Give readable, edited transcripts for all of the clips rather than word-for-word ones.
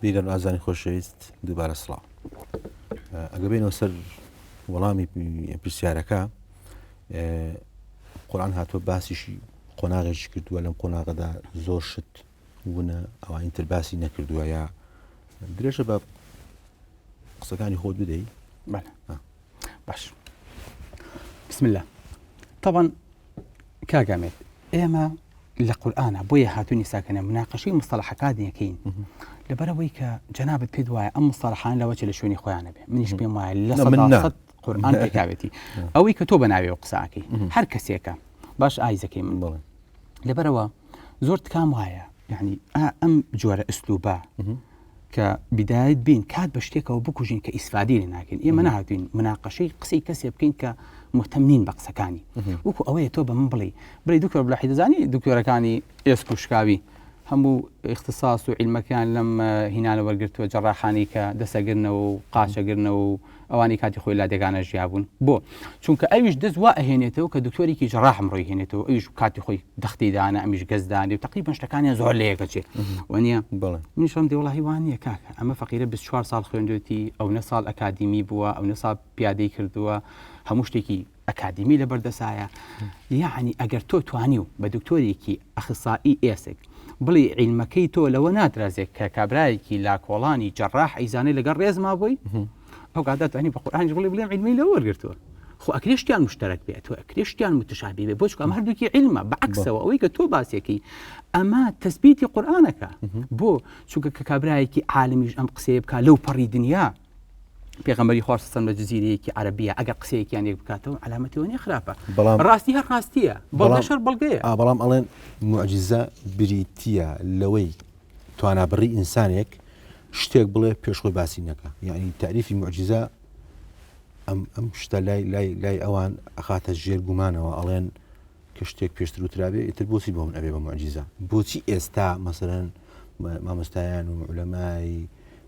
بیرەر ئازانی خۆشەویست دووبارە سڵاو. ئەگە بێنەوە سەر وەڵامی پرسیارەکە قورآن هاتووە باسیشی قۆناغێکی کردووە لەم قۆناغەدا زۆر شت ونە ئەوانی تر باسی نەکردووە یا درێژە بە قسەکانی خۆت بدەی باش بسم الله طبعا کاگامێت ئێمە لە قورئانا بۆیە هاتووین ئیستا کە مناقەشەی مستەڵەحەکان یەکەین لەبەرئەوەی کە جەنابت پێت وایە ئەم مستەڵەحان لەوە چێ لە شوێنی خۆیانە بێ منیش پێم وایە لە سەد قورئان پێکاوێتی ئەوەی کە تۆ بەناوێ قساکەی هەر کەسێکە باش ئایزەکەی من بڵێ لەبەرەوە زۆر تکام وایە یعنی ئەم جۆرە ئسلوبە کە بیدایەت بین کات بە شتێکەوە بکوژین کە ئیسفادەی لێ ناکەین ئێمە نەهاتوین مناقەشەی قسەی کەسێ بکەین کە مهتەم نین بە قسەکانی وەکو ئەوەیە تۆ بە من بڵێ بڵێ دکتۆر بلاحی دەزانی دکتۆرەکانی ئێسک و شکاوی هەموو اختصاص و عیلمەکەیان لەم هینانە وەرگرتووە جەڕاحانی کە دەسەگرنەوە و قاچەگرنەوە و ئەوانی کاتی خۆی لادێگانە ژیابوون بۆ؟ چونکە ئەویش دەست وا ئەهێنێتەوە کە دکتۆرێکی جەڕاحم ڕۆی هێنێتەوە ئەویش کاتی خۆی دەختی دانە ئەمیش گەز دانێ و تقریبا شتەکانیان زۆر لە یەکەچێ وانە بەڵێ منیش ڕم دێ وڵی وان نییە کاکە ئەمە فەقیرە 24 ساڵ خوێندوێتی ئەو نە ساڵ ئەکادیمی بووە ئەو نە ساڵ پیادەی کردووە هەموو شتێکی ئەکادیمی لە بەردەسایە یعنی ئەگەر تۆ توانی و بە دکتۆرێکی ئەخسائی ئێسک بڵێی عیلمەکەی تۆ لەوە ناترازێ کە کابرایەکی لاکۆڵانی جەڕاح ئەیزانێ لەگەڵ ڕێزما بۆی ئەو کاتە توانی بە قورئانیش بڵێ بڵێم عیلمەی لەوە وەرگرتووە خۆ ئەکرێ شتیان مشتەرەک بێت تۆ ئەکرێ شتیان متشابه بێ بۆ چونکە ئەمە هەردووکی عیلمە بە عەکسەوە ئەوەی کە تۆ باسیەکەی ئەمە تەسبیتی قورئانەکە بۆ چونکە کە کابرایەکی عالمیش ئەم قسەیە بکا لەو پەڕی دنیا پێغەمبەری خوا سەم لە جزیرەیەکی عەرەبیە ئەگەر قسەیەکیان یەک بکاتەوە عەلامەتی ئەوە نیە خراپە بەڵام ڕاستی هەر ڕاستیە بەڵگەش هەر بەڵگەیە ئا بەڵام ئەڵێن موعجیزە بریتییە لەوەی توانابڕی ئینسانێک شتێک بڵێ پێش خۆی باسی نەکا یعنی تاریفی موعجیزە ئەم ئەم شتە لای لای لای ئەوان ئەخاتە ژێر گومانەوە ئەڵێن کە شتێک پێشتر وترابێ ئیتر بۆچی بۆ من ئەبێ بە موعجیزە بۆچی ئێستا مەسەرەن مامۆستایان و عولەمای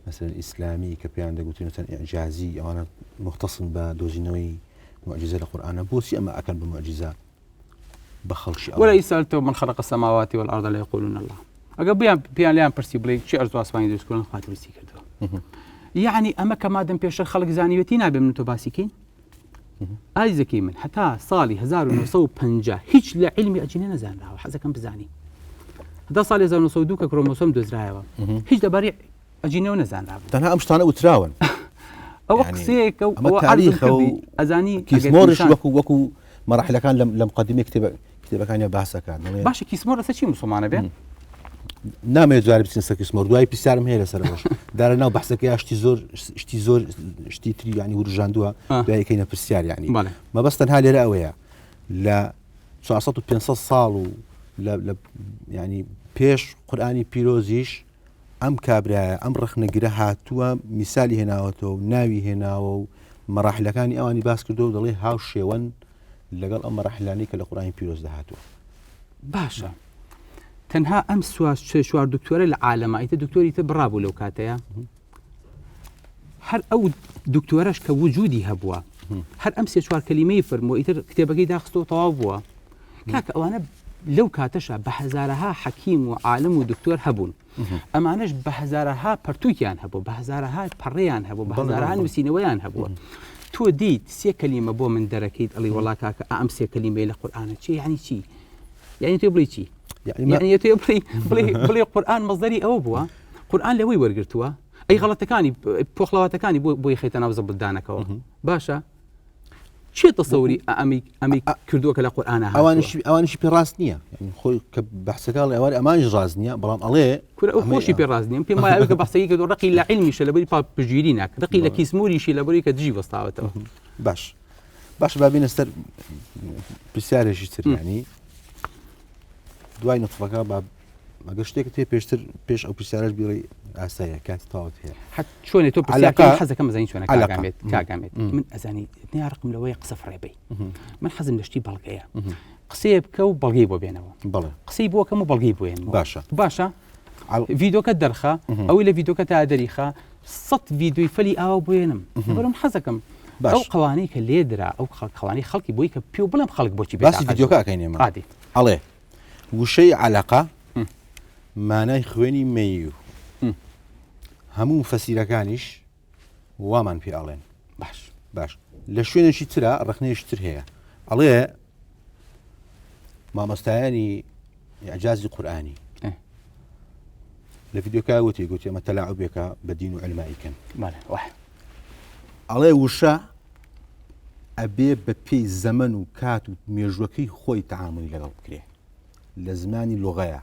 مەسەرەن ئیسلامی کە پێیان دەگوترێن مەسەرەن ئیعجازی ئەوانە مختصن بە دۆزینەوەی معجزە لە قورئانە بۆچی ئەمە ئەکەن بە معجزە بە خەڵکی ولا يسألتهم من خلق السماوات والأرض لا يقولون الله ئەگە بیان پیان لیان پرسی بڵێ چی ئەرز و ئاسمانی دروست کردن خوا دروستی کردووە یعنی ئەمە کە مادەم پێشتر خەڵک زانیوێتی نابێ من تۆ باسی کەین ئایزەکەی من هەتا ساڵی 1950 هیچ لە عیلمی ئەجینە نەزانراوە حەزەکەم بزانی هەتا ساڵی 1902 کە کرۆمۆسۆم دۆزرایەوە هیچ لەبارەی ئەجینەوە نەزانرابوو تەنها ئەم شتانە وتراون ئەوە قسەیەکە و ئەوە تاریخە و ئەزانی کیسمۆرش وەکو وەکو مەراحلەکان لەم لەم قەدیمی کتێبە کتێبەکانیان باسەکان باشە کیسمۆر لەسەر چی مسلمانە بێ نامەوێت جارێ بچینە سەر کیسمۆر دوای پرسیارم هەیە لەسەر ئەوەش دارە ناو بەحسەکەی شتی زۆر شتی زۆر شتی تری یعنی وروژاندووە دوای کەینە پرسیار یعنی مەبەست تەنها لێرە ئەوەیە لە 400 و 500 ساڵ و لە ینی پێش قورآانی پیرۆزیش ئەم کابرایە ئەم ڕخنەگرە هاتووە میسالی هێناوەتەوە و ناوی هێناوە و مەراحلەکانی ئەوانی باس کردو دەڵێ هاو شێوەن لەگەڵ ئەم مەراحلانی کە لە قورآانی پیرۆزدا هاتووە باشە تەنها ئەم سواز سێ چوار دکتۆرە لە عالەمە ئیتر دکتۆری تر بڕابوو لەو کاتەیە هەر ئەو دکتۆرەش کە وجودی هەبووە هەر ئەم سێ چوار کەلیمەی فەرمووە ئیتر کتێبەکەی داخستەوە تەواو بووە کاکە ئەوانە لەو کاتەشە بە هەزارەها حەکیم و عالم و دکتۆر هەبوون ئەمانەش بە هەزارەها پەرتووکیان هەبوو بە هەزارەها پەڕیان هەبوو بە هەزارەها نووسینەوەیان هەبووە تۆ دیت سێ کەلیمە بۆ من دەرەکەیت ئەڵی وەڵا کاکە ئەم سێ کەلیمەی لە قورئانە چی یعنی چی یعنی تۆ بڵێ چی یعنی تۆ بڵێ بڵێ بڵێ قورئان مەزدەری ئەوە بووە قورئان لەوەی وەرگرتووە ئەی غەڵەتەکانی پۆخڵەواتەکانی بۆ بۆی خەیتە ناو زەبڵدانەکەوە باشە چێ تەسەوری ئەمی ئەمی کردووە کە لە قورئانا هاتووە؟ ئەوانیشی ئەوانیشی پێ ڕاست نییە یعنی خۆی کە بەحسەکە ئەڵێ ئەوان ئەمانیش ڕاست نییە بەڵام ئەڵێ کورە ئەو خۆشی پێ ڕاست نییە پێم وایە ئەوی کە بەحسەکەی کردووە ڕقی لە عیلمیشە لەبەری پاڵ پشتگیری ناکات ڕقی لە کیسموریشی لەبەری کە دژی وەستاوەتەوە باش باش با بینە سەر پرسیارێکی تر ینی دوای نوتفەکە با ئەگەر شتێکت هەیە پێشتر پێش ئەو پرسیارەش بیڵێ ئاسایە کاتی تەواوت هەیە حەت چۆنێ تۆ پرسیارکەی حەزەکەم ئەزانی چۆنە کاگامێت کاگامێت من ئەزانی نیارقم لەوەیە قسە فڕێبەی من حەزم لە شتی بەڵگەیە قسەیە بکە و بەڵگەی بۆ بێنەوە بەڵێ قسەی بۆکەم و بەڵگەی بۆێن باشە باشە ڤیدۆکە دەرخە ئەوەی لە ڤیدۆکە تا دەریخە سە ڤیدۆی فەلی ئاوا بۆێنم بەرم حەزەکەم ئەو قوانەی کە لێدرا ئەو خەڵکەوانی خەڵکی بۆی کە پێ بڵێم خەڵک بۆچی باسی ڤیدۆکەکەین ئێمە ئەڵێ وشەی عەلەقە مانای خوێنی مەیو. هەموو مفەسیرەکانیش وامان پێ ئەڵێن. باش باش لە شوێنێکی ترا ڕەخنەیەکی تر هەیە ئەڵێ مامۆستایانی ئیعجازی قورئانی لە ڤیدیۆکە وتی گوتی ئەمە تەلاعوبێکە بە دین و علماییکەن ئەڵێ وشە ئەبێ بە پێی زەمن و کات و مێژوەکەی خۆی تعاملی لەگەڵ بکرێ لە زمانی لوغەیە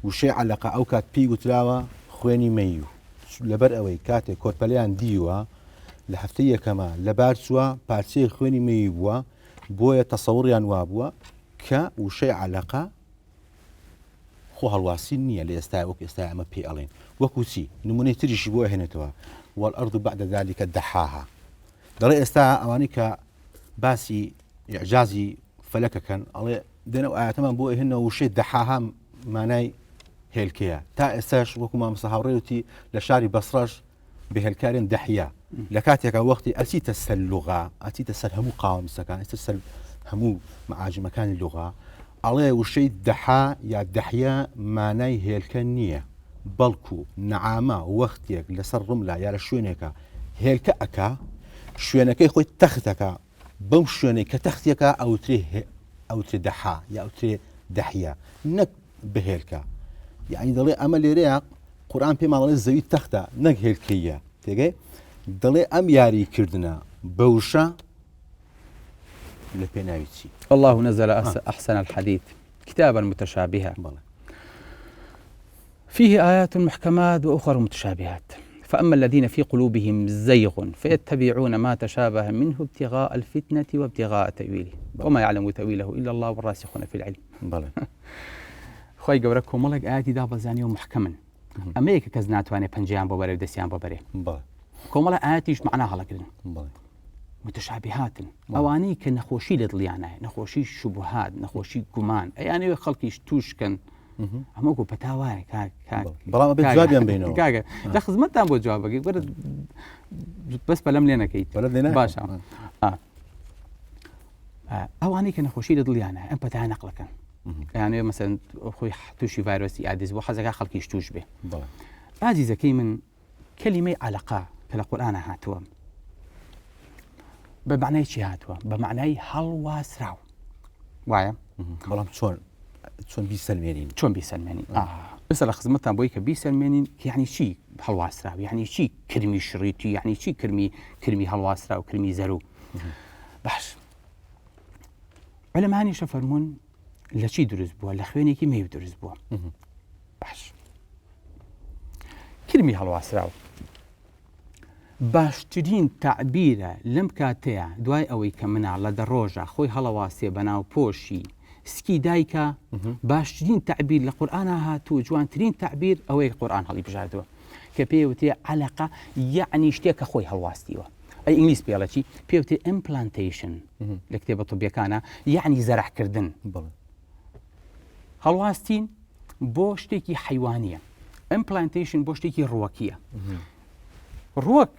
وشەی عەلەقە ئەو کات پێی وتراوە خوێنی مەیو لەبەر ئەوەی کاتێک کۆرپەلیان دیوە لە هەفتەی یەکەمە لەبار چووە پارچەیە خوێنی مەیی بووە بۆیە تەسەوڕیان وابووە کە وشەی عەلەقە خۆ هەڵواسین نییە لە ئێستا وەک ئێستا ئەمە پێی ئەڵێن وەکو چی نمونەی تریشی بۆ هێنێتەوە والأرض بعد ذلك دحاها دەڵێ ئێستا ئەوانەی کە باسی ئیعجازی فەلەکەکەن ئەڵێ دێن ئەو ئاەتەمان بۆ ئەهێنەوە وشەی دەحاها مانای هێلکەیە تا ئێستاش وەکو مامۆستا هاوڕێ وتی لە شاری بەسڕەش بە هێلکارێن دەحیا لە کاتێکا وەختی ئەچیتە سەر لوغا ئەچیتە سەر هەموو قاومسەکان ئەچیتە سەر هەموو معاجمەکانی لوغا ئەڵێ وشەی دەحا یا دەحیا مانای هێلکە نییە بەڵکو نەعامە وەختێک لەسەر ڕملا یا لە شوێنێکە هێلکە ئەکا شوێنەکەی خۆی تەختەکە بەو شوێنەی کە تەختیەکە ئەوترێ ئەوترێ دەحا یا ئەوترێ دەحیە نەک بهێلکە یعنی دەڵێ ئەمە لێرەیە قورآن پێمان دەڵێ زەوی تەختە نەک هێلکەیە تێگەی دەڵێ ئەم یاری کردنە بەوشە لە پێناوی چی الله نزل أحسن الحديث كتابا متشابها فيه آيات محكمات وأخر متشابهات فأما الذين في قلوبهم زيغ فيتبعون ما تشابه منه ابتغاء الفتنة وابتغاء تأويله وما يعلم تأويله إلا الله والراسخون في العلم خوای گەورە کۆمەڵێک ئاەتی دابەزانیوە محکەمن ئەمەیە کە کەس ناتوانێت پەنجەیان بۆ بەرێ و دەستیان بۆ بەرێ کۆمەڵە ئاەتیش معنا هەڵەگرن متشابهاتن ئەوانەی کە نەخۆشی لە دڵیانە نەخۆشی شوبهات نەخۆشی گومان ئەیانەوێ خەڵکیش توشکەن ئەمە وەکو پەتا وایە کاک کاک بەڵام ئەبێت جوابیان بینەوە کاکە لە خزمەتتان بۆ جوابەکەی بەرە بەس پەلەم لێ نەکەیت پەلەم لێ ناکەم. باشە ئا. ئا، ئەوانەی کە نەخۆشی لە دڵیانە ئەم پەتایە نەقلەکەن یانێ مەسەن خۆی تووشی ڤایرۆسی ئادیس بۆ حەزەکە خەڵکیش توش بێ بەڵێ. ئازیزەکەی من کەلیمەی عەلەقە کە لە قورئانا هاتووە بە معنای چی هاتووە بە معنای هەڵواسراو وایە بەڵام چۆن چۆن بیسەلمێنین چۆن بیسەلمێنین ئێستا لە خزمەتان بۆی کە بیسەلمێنین یعنی چی هەڵواسراو یعنی چی کرمی شڕیتی یعنی چی کرمی کرمی هەڵواسراو کرمی زەرو باش علەمانیشە فەرمونون لە چی دروست بووە لە خوێنێکی مێو دروست بووە باش کرمی هەڵواسراو باشترین تەعبیرە لەم کاتەیە دوای ئەوەی کە مناڵ لە دەڕۆژە خۆی هەڵەواسێ بە ناوپۆشی سکی دایکە باشترین تەعبیر لە قورئانا هاتوو جوانترین تەعبیر ئەوەیە قورئان هەڵی بژاردووە کە پێی وتێ عەلەقە یەعنی شتێک کە خۆی هەڵواستیوە ئەی ئینگلیز پێڵە چی پێوتێ implantation لە کتێبە طبیەکانە یەعنی زەرعکردن هەڵواستین بۆ شتێکی حەیوانیە implantation بۆ شتێکی ڕوەکیە ڕوەک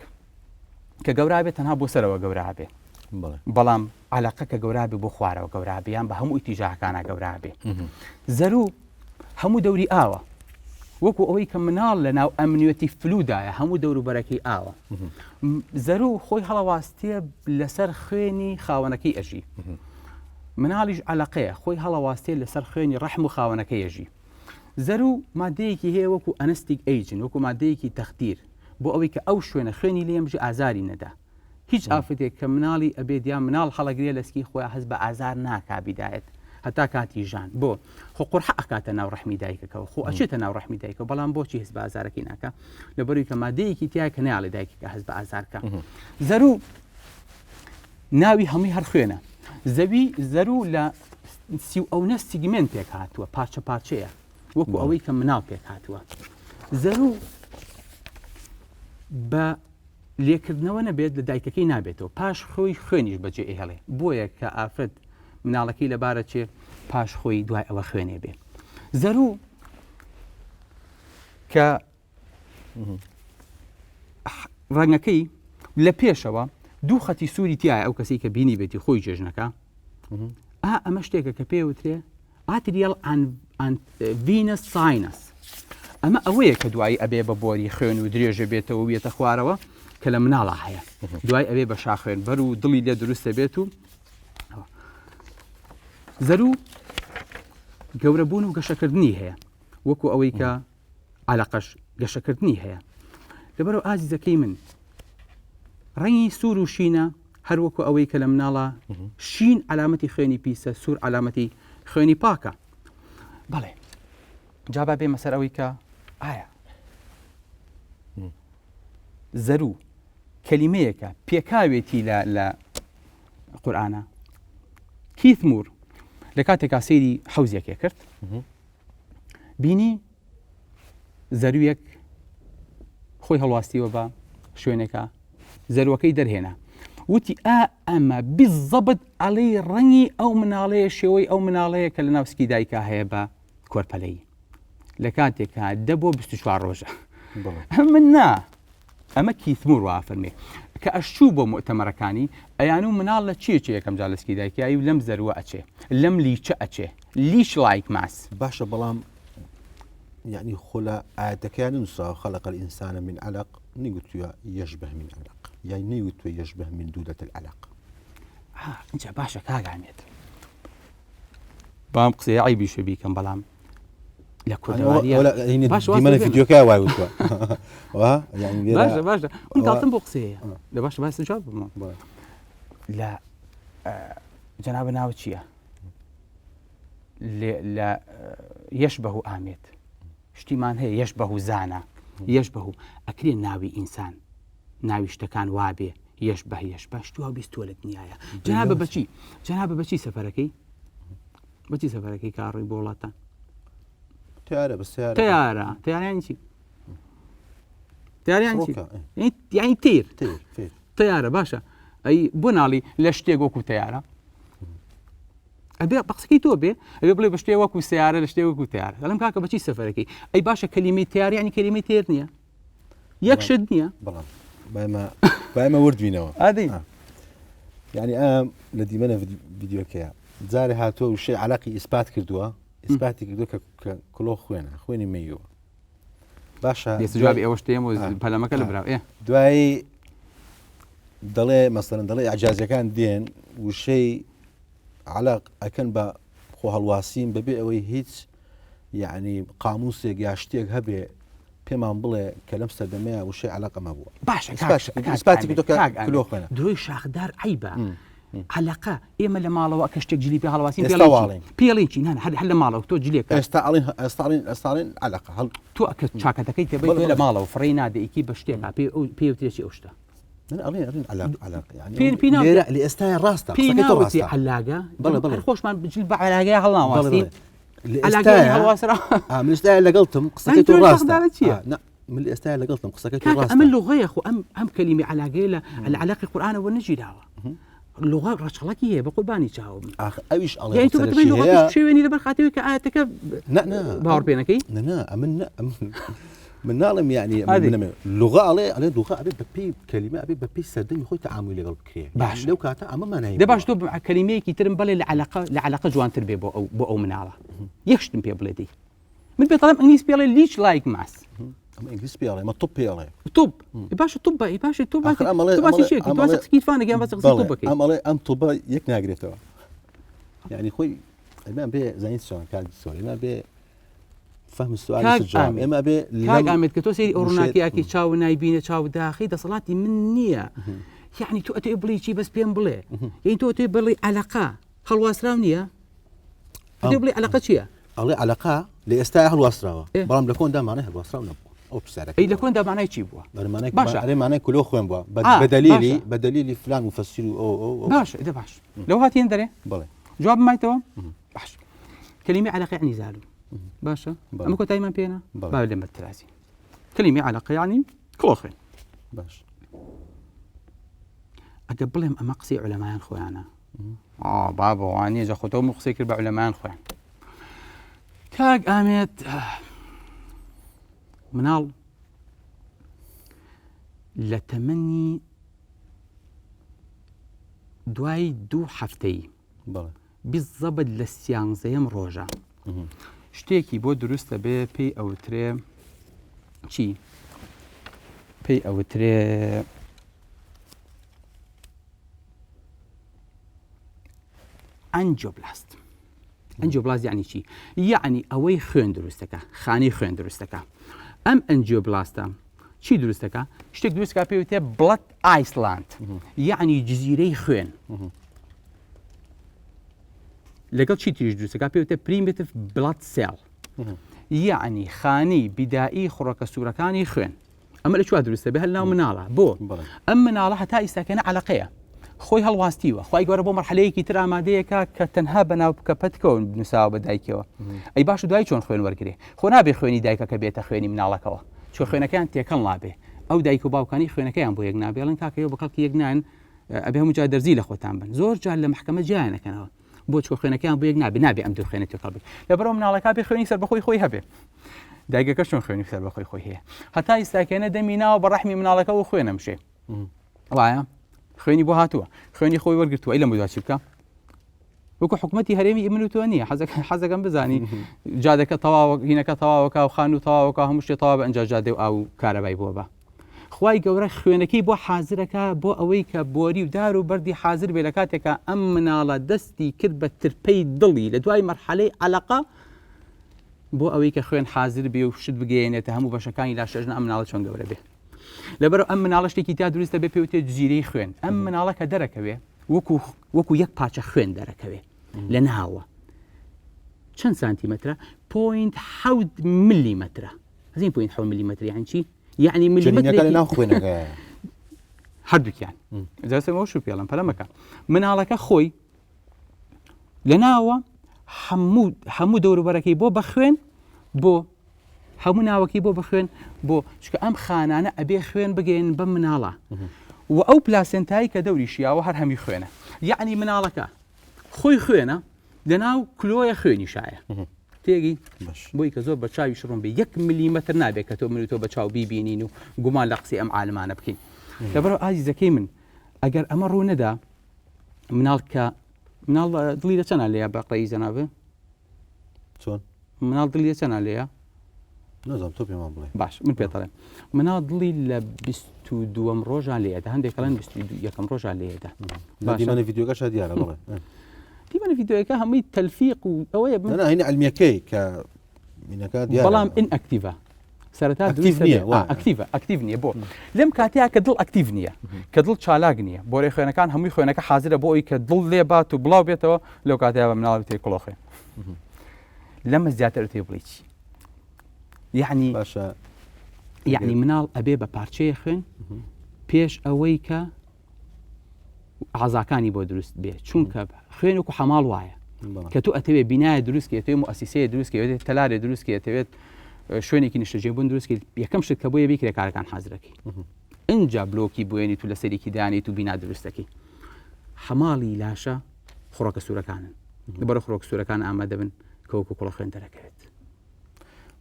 کە گەورا بێت تەنها بۆ سەرەوە گەورا بێ بەڵام علاقە کە گەورا بێ بۆ خوارەوە گەورا بیان بە هەموو ئیتیجاهەکانە گەورا بێ زەرو هەموو دەوری ئاوە وەکو ئەوەی کە مناڵ لە ناو amniotic fluid دایە هەموو دەوروبەرەکەی ئاوە زەرو خۆی هەڵەواستێ لەسەر خوێنی خاوەنەکەی ئەژی مناڵیش عەلەقەیە خۆی هەڵەواستێ لەسەر خوێنی ڕەحم و خاوەنەکەی ئەژی. زەروو مادەیەکی هەیە وەکو anesthetic agent وەکو مادەیەکی تەخدیر بۆ ئەوەی کە ئەو شوێنە خوێنی لێ مژی ئازاری نەدا. هیچ ئافرەتێک کە مناڵی ئەبێت یا مناڵ هەڵەگرێ لە سکی خۆیا هەست بە ئازار ناکا بیدایەت هەتا کاتی ژان بۆ خۆ قورحە ئەکاتە ناو ڕەحمی دایکەکەوە خۆ ئەچێتە ناو ڕەحمی دایکەوە بەڵام بۆچی هەست بە ئازارەکەی ناکا لەبەروی کە مادەیەکی تایە کە نایەڵێ دایکەکە هەست بە ئازار کە زەروو ناوی هەمووی هەر خوێنە. زەوی زەروو لە سی و ئەونە segment پێک هاتووە، پارچە پارچەیە، وەکو ئەوەی کە مناڵ پێک هاتووە. زەروو بە لێکردنەوە نەبێت لە دایکەکەی نابێتەوە، پاش خۆی خوێنیش بەجێ ئەهێڵێ. بۆیە کە ئافرەت مناڵەکەی لەبارە چێ پاش خۆی دوای ئەوە خوێنێ بێ. زەروو کە ڕەنگەکەی لە پێشەوە دوو خەتی سووری تایە ئەو کەسی کە بینی بێتی خۆی جێژنەکە ئا ئەمە شتێکە کە پێوترێ arterial venous sinus. ئەمە ئەوەیە کە دوایی ئەبێ بە بۆری خوێن و درێژە بێتەوە وێتە خوارەوە کە لە مناڵا هەیە دوای ئەبێ بە شاخوێن بەر و دڵی لێ دروستە بێت و زەرو گەورەبوون و گەشەکردنی هەیە وەکو ئەوەی کە عەلەقەش گەشەکردنی هەیە لەبەرەوە ئازیزەکەی من ڕەنگی سوور و شینە هەروەکو ئەوەی کە لە مناڵە شین علامەتی خوێنی پیسە سوور علامەتی خوێنی پاکە بەڵێ جابا بێمە سەر ئەوەی کە ئایا زەرو کەلیمەیەکە پێکاوێتی لە لە قورآە کیث مور لە کاتێکا سەیری حەوزێکێ کرد بینی زەرویەک خۆی هەڵواستیوە بە شوێنێکە زەروەکەی دەرهێنا وتی ئا ئەمە بزەبت ئەڵێ ڕەنگی ئەو مناڵەیە شێوەی ئەو مناڵەیە کە لە ناوسکی دایکا هەیە بە کۆرپەلەی لە کاتێکا دە بۆ 24 ڕۆژە من نا ئەمە کیث مور وا ئەفەرمێ کە ئەشچوو بۆ موئتەمەرەکانی ئەیانوو مناڵ لە چی ئەچێ یەکەم جار لە سکی دایکیای و لەم زەرووە ئەچێ لەم لیچە ئەچێ leech like mass. باشە بەڵام یعنی خۆ لە ئاەتەکەیان نووسراوە خلق الإنسان من علق نەیگوتووە یشبه من علق یای نەیوتووە یشبه من دودة العلق. ئینجا باشە کاک ئامێد بام قسەیە عەیبیشە بیکەم بەڵام لە کوردەواریە دیمەنە ڤیدیۆکە وای وتوە باشە باشە من گاڵتم بۆ قسەیە لە باشە باس جواب بمەوە لە جەنابە ناو چییە لە یەش بەهو ئامێت شتیمان هەیە یەش بەهو زانە یەش بەهو ئەکرێ ناوی ئینسان ناوی شتەکان وابێ یەش بە یەش بە شتوا بیستوە لە دنیاە جنابە بەچی جنابە بەچی سەفەرەکەی بەچی سەفەرەکەی کاڕی بۆ وڵاتان تیارە بە سیارە تیارە تیاریان چی تیاریان چی یعنی تیر تیارە باشە ئەی بۆ ناڵی لە شتێک وەکو تیارە ئەبێ بە قسەکەی تۆ بێ ئەبێ بڵێ بە شتێ وەکو سیارە لە شتێ وەکو تیارە دەڵێم کاکە بەچی سەفەرەکەی ئەی باشە کەلیمەی تیار یعنی کەلیمەی تێر نییە یەک شت نییە بەڵام بایمە ورد بینەوە ئادەی یعنی ئەم لە دیمەنە ڤیددیوکەیە جارێ هاتووە وشەی علاقی ئیسپات کردووە ئیسپاتی کردووە کە کلۆ خوێنە خوێنی مەیوە باشە جوابی ئەوە شتێم و پەلەمەکە لە برا دوایی دەڵێ مەسەرن دەڵێ ئەجازەکان دێن وشەی علاق ئەکەن بە خۆ هەڵواسین بەبێ ئەوەی هیچ یعنی قاموسێک یا شتێک هەبێ پێمان بڵێ کە لەم سەردەمەیا وشەی عەلەقە مەبووە. باشە کاک ئیسپاتی کردووە کە کلۆ خوێنە. درۆی شاخدار عەیبە. عەلەقە ئێمە لە ماڵەوە کە شتێک جلی پێ هەڵواسین ئێستا واڵین پێڵین چی نا هەر لە ماڵەوە تۆ جلێک ئێستا ئەڵین ئێستا ئەڵین ئێستا ئەڵین عەلەقە هەڵ تۆ کە چاکەتەکەی تێبەی لە ماڵەوە فڕێی نادەیکی بە شتێکا پێ پێ وترێکی ئەو شتە من ئەڵێن ئەڵێن عەلاق عەلاق یعنی پێ پێ ناوترێ لە ئێستا ڕاستە پێ ناوترێ عەلاگە بەڵێ بەڵێ خۆشمان بجل بە عەلاگەیە هەڵناواسین من ئێستا لەگەڵتم قسەکەی تۆ ڕاستە من ئێستا لەگەڵتم قسەکەی تۆ ڕاستە ئەمە لغەیە خۆ ئەم ئەم کەلیمی عەلاگەیە لە عەلاقی قورئانەوە نەگیراوە لغە ڕەچەڵەکی هەیە بە قوربانی چاوم ئەویش ئەڵێ یعنی تۆ بەتەمای لغەکەش بشێوێنی لەبەر خاتری کە ئایەتەکە باوەڕ پێ نەکەی نا ئەمن من ناڵێم یعنی لغە ئەڵێ ئەڵێ لغە ئەبێ بە پێی کەلیمە ئەبێ بە پێی سەردەمی خۆی تەعامولی لەگەڵ بکرێ باش لەو کاتە ئەمە مانای دە باش تۆ کەلیمەیەکی ترم بڵێ لە عەلەقە لە عەلەقە جوانتر بێ بۆ ئەو بۆ ئەو مناڵە یەک شتم پێ بڵێ دی من پێ دەڵێم ئینگلیز پێڵێ leech like mass ئەمە ئینگلیز پێڵێ مە طب پێڵێ طب باشە طب باشە تۆ باسی تۆ باسی شێکی تۆ باسی قسەی فانێک یان باسی قسەی طب بکەی ئەم ئەڵێ ئەم طبە یەک ناگرێتەوە یعنی خۆی ئەمان بێ زانین چۆن کاک سۆر ئێمە بێ فهم السؤال کاک الجواب ئامێد. ئێمە بێ کاک ئامێد کە تۆ سەیری ئەو ڕووناکیاکی چاو نایبینە چاو داخی دەسەڵاتی من نییە یعنی تۆ ئەتێ بڵێ چی بەس پێم بڵێ یعنی تۆ ئەتێ بڵێ عەلەقە هەڵواسراو نییە ئەتێ بڵێ عەلەقە چییە ئەڵێ عەلەقە لە ئێستا هەڵواسراوە بەڵام لە کۆندا مانای هەڵواسراو نەبوو ئەو پرسیارەکە ئەی لە کۆندا مانای چی بووە بەرمانای باشە ئەرێ مانای کلۆ خوێن بووە بە دەلیلی بە دەلیلی فلان مفسر و ئەو ئەو باشە دە باش لەو هاتین دەرێ بەڵێ جواب مایتەوە باش کەلیمەی عەلەقە یعنی زالو باشە ئەمە کۆتاییمان پێنا با لێم بەترازی کەلیمەی عەلەقە یعنی کڵۆ خوێن باش ئەگە بڵێم ئەمە قسەی عولەمایان خۆیانە بابە وانە جە خۆتەوە من قسەی کرد بە عولەمایان خۆیان کاک ئامێت مناڵ لە تەمەنی دوای دوو هەفتەی بیزەبت لە سیانزەیەم ڕۆژە شتێکی بۆ دروستە بێ پێی ئەوترێ. چی پێی ئەوترێ ئەنجۆبلاست ئەنجۆبلاست یعنی چی یعنی ئەوەی خوێن دروستەکە خانی خوێن دروستەکە ئەم ئەنجیۆبلاستە چی دروستەکە شتێک دروستکە پێوتێ blood island یعنی جزیرەی خوێن لەگەڵ چی تریش دروستەکە پێوتە primitive blood cell یعنی خانی بیدایی خڕۆکە سوورەکانی خوێن ئەمە لە چوا دروستە بێ هەر ناو مناڵە بۆ ئەم مناڵە هەتا ئیستاکەنە عەلەقەیە خۆی هەڵواستیوە خی گەورە بۆ مەرحلەیەکی تر ئامادەیەکە کە تەنها بە ناو بکە پەتکەوە نووساوە بە دایکەوە ئەی باش دوای چۆن خوێن وەرگێ خۆ نابێ خوێنی دایکەکە بێتە خوێنی مناڵەکەوە چۆ خوێنەکەیان تێکەڵ نابێ ئەو دایک و باوکانی خوێنەکەیان بۆ یەک نابێڵن کاکەیەوە بە کەڵکی یەک نان ئەبێ هەموو جار دەرزی لە خۆتان بن زۆر جار لە محکمە جیانەکەنەوە بۆ چکە خوێنەکەیان بۆ یەک نابێ نابێ ئەم دوو خوێنە تێکەڵ بێت لەبەرئەوە مناڵەکە بێ خوێنی سەربەخۆی خۆی هەبێ دایکەکە چۆن خوێنی سەربەخۆی خۆی هەیە هەتا ئیستاکێنە دەمی ناوە بە ڕەحمی مناڵەکە و خوێنە مشێ وایە خوێنی بۆ هاتووە خوێنی خۆی وەرگتووە ئەی لەم دووا چی بکە وەکو حکوومەتی هەرێمی من و تۆ نییە حەزەکەم بزانی جادەکە تەواوە هینەکە تەواوەکە و خان و تەواوەکە هەموو شتێ تەواو بە ئەنجا جادێ و ئاو کارەبای بووە بە خوای گەورە خوێنەکەی بۆ حازرەکا بۆ ئەوەی کە بۆری و دار و بەردی حازر بێ لە کاتێکا ئەم مناڵە دەستی کرد بە ترپەی دڵی لە دوای مەرحەلەی عەلەقە بۆ ئەوەی کە خوێن حازر بێ و شت بگەیەنێتە هەموو بەشەکانی لاشەژنە ئەم مناڵە چۆن گەورە بێ لەبەر ئەم مناڵە شتێکی تا دروستە بێ پێوتێ جزیرەی خوێن ئەم مناڵە کە دەرەکەوێ وەکو وەکو یەک پارچە خوێن دەرەکەوێ لە ناوە چەند سانتیمەترە point حەوت ملیمەترە ئەزین point حەوت ملیمەتر یان چی یعنی ملیمەترێکی لە ناو خوێنەکە هەردووکیان جاسەمەوە شو پێڵم پەلەمەکە مناڵەکە خۆی لە ناوە هەموو هەموو دەوروبەرەکەی بۆ بە خوێن بۆ هەموو ناوەکەی بۆ بخوێن بۆ چکە ئەم خانانە ئەبێ خوێن بگەین بە مناڵە و ئەو پلاسێنتایی کە دەوری شیاوە هەر هەمی خوێنە یعنی مناڵەکە خۆی خوێنە لەناو کلۆیە خوێنی شایە تێگەی بۆی کە زۆر بە چاوی شڕون بێ یەک ملیمەتر نابێت کە تۆ من و تۆ بە چاو بیبینین و گومان لە قسەی ئەم عالمانە بکەین لەبەرەوە ئازیزەکەی من ئەگەر ئەمە ڕوو نەدا مناڵ کە مناڵ دڵی لە چەنە لێە بە قەی جەنابێ چۆن مناڵ دڵی لە چەنە لێە نازانم تۆ پێمان بڵێ باش من پێ دەڵێم مناڵ دڵی لە 22 ڕۆژان لێدا هەندێک کەڵێن 21 ڕۆژان لێدا دیمەنە ڤیددیوگەشە دیارە بڵێ دیمەنە ڤیددیوەکە هەمووی تەلفیق و ئەوەیە هینە علمیەکەی کە مینەکە بەڵام inactive ە سەرەتا ئەکتیڤە ئەکتیڤ نییە بۆ لەم کاتەیە کە دڵ ئەکتیڤ نییە کە دڵ چالاک نییە بۆرەی خوێنەکان هەمووی خوێنەکە حاضرە بۆ ئەوی کە دڵ لێ بات و بڵاو بێتەوە لەو کاتەیە بە مناڵ تێ کڵۆخێ لەمە زیاتر تێ بڵێ چی یعنی باشە یعنی مناڵ ئەبێ بە پارچەیە خوێن پێش ئەوەی کە ئازاکانی بۆ دروست بێ چونکە خوێن وەکو حەماڵ وایە کە تو ئەتەوێ بینایە دروستکە توێ موسیسەیە دروستکە تەلارێ دروستکە ئەتەوێت شوێنێکی نیشتەجێبوون دروستکە یەکەم شت کە بۆیە بیکرێ کارەکان حازرەکەی ئینجا بلۆکی بوێنیت و لەسەرێکی دانیت و بینا دروستەکەی حەماڵی لاشە خڕۆکە سوورەکانن لەبەرە خڕۆک سوورەکان ئامادە بن کە وەکو کوڵە خوێن دەرەکەوێت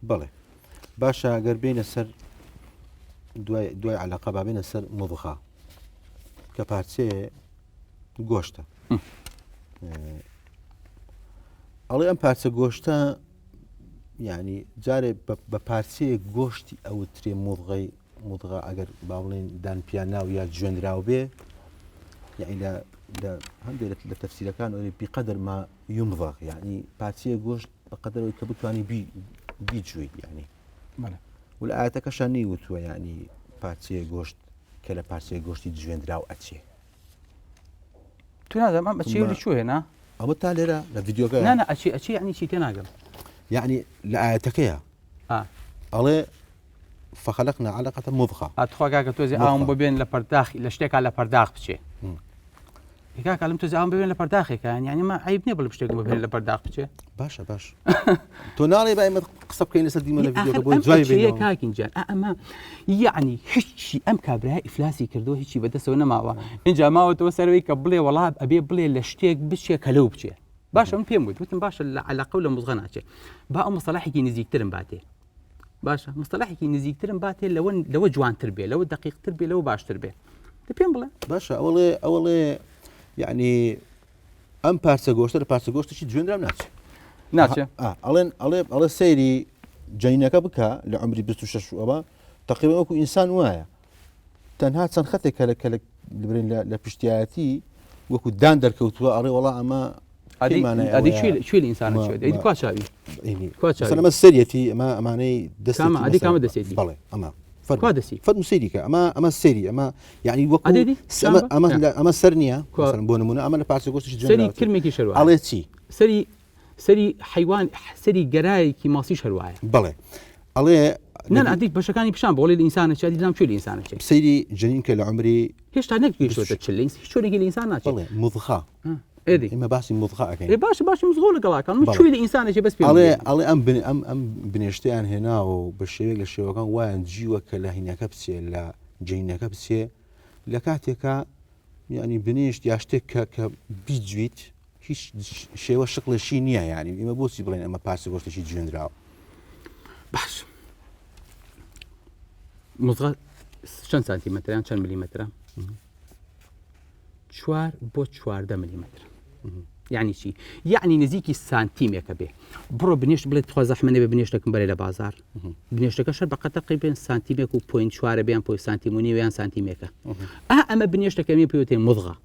بەڵێ باشە گەر بینە سەر دوای دوای علاقە بابینە سەر مضغا کە پارچەیە گۆشتە ئەڵێ ئەم پارچە گۆشتە یعنی جارێ بە پارچەیە گۆشتی ئەوترێ مضغەی مضغە ئەگەر با بڵێن دان پیاناو یا جوێنراو بێ یعنی لە لە هەندێک لە تەفسیرەکان ئەوێ بقدر ما يمضغ یعنی پارچەیە گۆشت بەقەدەرەوەی کە بتوانی بی بیجویت یعنی و لە ئاەتەکەشا نەیوتووە یعنی پارچەیە گۆشت کە لە پارچەیە گۆشتی جوێنراو ئەچێ تو نازانم ئەم ئەچێ لە کوێ نا ئەوە تا لێرە لە ڤیددیوکە نا نا ئەچێ ئەچێ یعنی چی تێناگەم یعنی لە ئاەتەکەیە ئەڵێ فخلقنا علقة مضغة ئەتخوا کاکە تۆزێ ئاوم بۆ بێن لە پەرداخ لە شتێکا لە پەرداخ بچێ کاکە لەم تۆزێ ئاوم ببێن لە پەرداخێکە یعنی ما عیب نییە بڵێم شتێکم ببێن لە پەرداخ بچێ باشە باش تۆ ناڵێ با ئێمە قسە بکەین لەسەر دیمەنە ڤیدیۆکە بۆی جوای بێنەوە کاکین جان ئەمە یعنی هیچی ئەم کابرای ئیفلاسی کردو هیچی بەدەستەوە نەماوە اینجا ماوەتەوە سەرەوەی کە بڵێ وەڵا ئەبێ بڵێ لە شتێک بچێ کە لەو بچێ باشە من پێم وت وتم باشە لە عەلەقە و لە مزغە ناچێ با ئەو مصطلحێکی نزیکترم باتێ باشە مصطلحێکی نزیکترم باتێ لەوە لەوە جوانتر بێ لەوە دقیقتر بێ لەوە باشتر بێ پێم بڵێ باشە ئەوڵێ ئەوڵێ یعنی ئەم پارچە گۆشتە لە پارچە گۆشتێکی جوێنرا ناچێت ناچێ ئەڵێن ئەڵێ ئەڵێ سەیری جەنینەکە بکە لە عمری 26 ئەوە تقریبا وەکو ئینسان وایە تەنها چەند خەتێک کە لە کە لە برێن لە پشتیایەتی وەکو دان دەرکەوتووە ئەڵێ وڵا ئەمە ئەدی کوێ ئینسان کوا چاوی ئەمە سەریەتی ئەمە ئەمانەی دەست ئەدی کامە دەستێتی بەڵێ ئەمە فەرموو دەستی فەرموو سەیری کە ئەمە ئەمە سەیری ئەمە یعنی وەکو ئەمە ئەمە سەر نییە بۆ نمونە ئەمە لە پارچە گۆشتیش سەری کرمێکی شەروە ئەڵێ چی سەری سەری حیوان سەری گەرایەکی ماسیش هەروایە بەڵێ ئەڵێ نا نا ئەدی بەشەکانی پیشان بۆڵێ لە ئینسانە چی ئەدی بزانم کوێ لە ئینسانە چێ سەیری جنین کە لە عمری هێشتا نەگەیشتۆتە چل لە هیچ چۆنێکی لە ئینسان ناچێ بەڵێ مضغە ئێدی ئێمە باسی مضغە ئەکەین ئێ باشە باشە مزغۆ لەگەڵاکان من بەڵێ. کوێ لە ئینسانە چێ بەس پێم ئەڵێ بڵێ. ئەڵێ ئەم بن ئەم ئەم بنێشتەیان هێناوە و بە شێوەیەک لە شێوەکان وایان جیوە کە لە هینەکە بچێ لە جەینەکە بچێ لە کاتێکا یعنی بنێشت یا شتێک کە کە بیجویت هیچ شێوە شکڵێکی نییە یعنی ئێمە بۆچی بڵێن ئەمە پارچە گۆشتێکی جوێنراوە باش مزغە چەند سانتیمەترە یان چەند ملیمەترە چوار بۆ 14 ملیمەتر یعنی چی یعنی نزیکی سانتیمێکە بێ بڕۆ بنێشت بڵێت تخوا زەحمە نەبێ بنێشتەکەم بەرێ لە بازار بنێشتەکە شەر بەقەت تقریبا سانتیمێک و point چوارە بیان پۆی سانتیم و نیوە یان سانتیمێکە ئا ئەمە بنێشتەکە مێ پێوتێ مضغە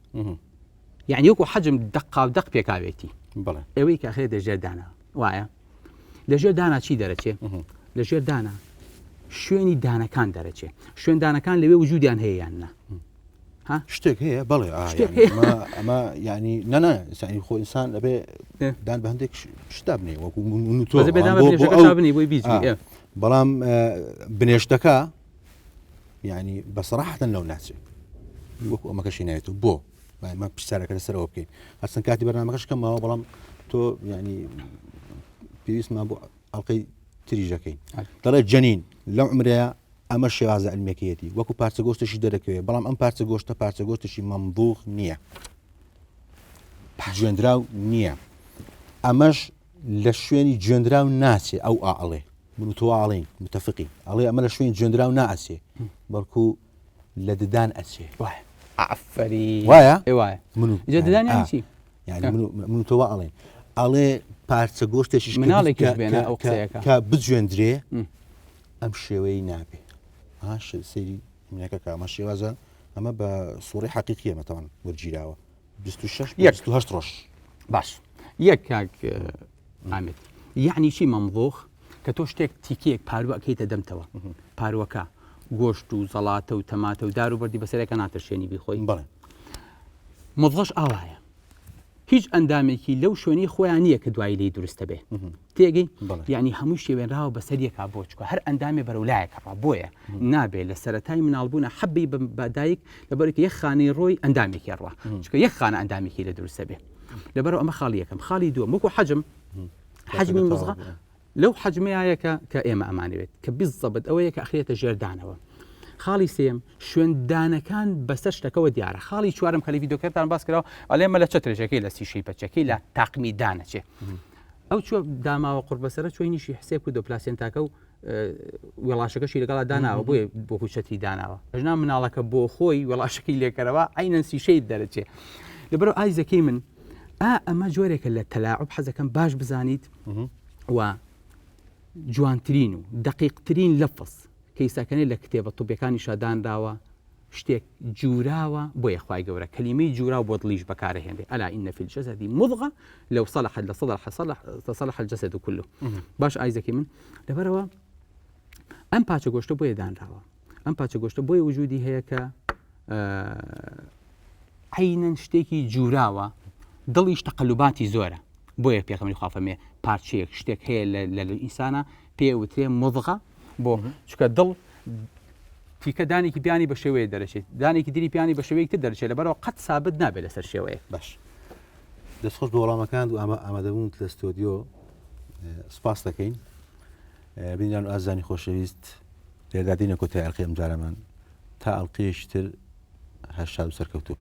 یعنی وەکو حەجم دەقا و دەق پێکاوێتی بەڵێ ئەوەی کە ئەخرێتە ژێر دانا وایە لە ژێر دانا چی دەرەچێ لە ژێر دانا شوێنی دانەکان دەرەچێ شوێن دانەکان لەوێ وجودیان هەیە یان نا ها شتێک هەیە بەڵێ شتێک هەیە. ئەمە ئەمە یعنی نا نا یعنی خۆ ئینسان ئەبێ ئێ. دان بە هەندێک شتا بنێ وەکو من و تۆ بەس بێ دان بە بۆ- بۆ بنێشتەکە ئەو- شا بنێ بۆی بیجوی، آه. ئێ. بەڵام ئە، بنێشتەکە یعنی بە سەراحەتەن لەو ناچێ وەکو ئەمەکەشی ناوێتەوە بۆ ئەمە پرسیارەکە لەسەرەوە بکەین هەرچەند کاتی بەرنامەکەش کەمەوە بەڵام تۆ یعنی پێویستمان بۆ ئەڵلقەی تریژەکەین دەڵێ جەنین لەم عمرەیە ئەمە شێوازە علمەکەیەتی وەکو پارچە گۆشتێکی دەرەکەوێت بەڵام ئەم پارچە گۆشتە پارچە گۆشتێکی مەمدوغ نییە جوێنراو نییە ئەمەش لە شوێنی جوێنراو ناچێ ئەو ئاڵێ من و تۆ ئاڵین متفقین ئەڵێ ئەمە لە شوێنی جوێنراو ناچێ بەڵکو لە ددان ئەچێ وایە ئافەرین وایە ئێ وایە من و جا ددان یانی آ. چی یعنی من و من و تۆ وا ئەڵێن ئەڵێ پارچە گۆشتێکیش کە مناڵێکیش کە- بێنە کە- ئەو کە- قسەیەکە. کە بجوێندرێ م. ئەم شێوەی نابێ ها سەیری منەکە کە ئەمە شێوازە ئەمە بە سوڕی حەقیقیە مەتەوان وەرگیراوە 26 یەک. 28 ڕۆژ باش یەک کاک ئامێد یەعنی چی مەمضوخ کە تۆ شتێک تیکەیەک پاروە ئەکەیتە دەمتەوە پاروەکە گۆشت و زەڵاتە و تەماتە و دار و بەردی بەسەرەکە ناترشێنی بیخۆی بەڵێ مضغەش ئاوایە هیچ ئەندامێکی لەو شوێنەی خۆیان نییە کە دوایی لێی دروستە بێ تێگەی یعنی هەموو شێوێنراوە بەسەر یەکا بۆ چکە هەر ئەندامێ بەرەو لایەکەڕا بۆیە نابێ لە سەتای مناڵبوونە حەبی بە دایک لەبەرێک یەک خانەی ڕۆی ئەندامێکی ڕوا چکە یەک خانە ئەندامێکی لە دروستە بێ لەبەرەوە ئەمە خاڵی یەکەم خاڵی دووەم وەکو حەجم حەجمی مزغە لەو حەجمەیە کە کە ئێمە ئەمانەوێت کە بالضبط ئەوەیە کە ئەخرێتە ژێردانەوە خاڵی سێم شوێندانەکان بەسەر شتەکەەوە دیارە خاڵی چوارم کە لە ڤیدۆکەتان باس کراوە ئەلێ مە لە چەترێژەکەی لە سیشەی پەچەکەی لە تاقمی دانەچێ ئەو چوە داماوە قوربەسەرە چۆینیشی حسێب کردو پلاسێنتاکە و وێڵاشەکەشی لەگەڵا داناوە بۆیە بۆ چەتری داناوە ژنا مناڵەکە بۆ خۆی وێڵاشەکەی لێکەرەوە عینەن سیشەی دەرەچێ لەبەرەوە ئایزەکەی من ئا ئەمە جۆرێکە لە تەلاعب حەزەکەم باش بزانیت و جوانترین و دقیقترین لەفظ کەیسەکەنێ لە کتێبە طبەکانی شادانراوە شتێک جوراوە بۆیە خوای گەورە کەلیمەی جوراو بۆ دڵیش بەکارەهێنرێ الا ان فی الجسد مضغە لو صلحت لصلح صلح لصلح الجسد كله باش ئایزەکەی من لەبەرەوە ئەم پاچە گۆشتە بۆیە دانراوە ئەم پاچە گۆشتە بۆیە وجودی هەیە کە عینەن شتێکی جوراوە دڵیش تەقلوباتی زۆرە بۆیە پێخەمبەری خوا فەرمێ پارچەیەک شتێک هەیە لە ئینسانە پێ وترێ مضغە بۆ چکە دڵ تیکە دانێکی بیانی بە شێوەیە دەرەچێت دانێکی دری پیانی بە شێوەیەک تر دەرچێت لەبەرەوە قەت سابت نابێت لەسەر شێوەیە باش دەستخۆش بۆ وەڵامەکان و ئامە ئامادەبوونت لە ستۆدیۆ سپاس دەکەین بینیان و ئازانی خۆشەویست لێردا دینە کۆتای ئەڵقەی ئەمجارەمان تا ئەڵقەیەکی تر هەر شاد و سەرکەوتوو.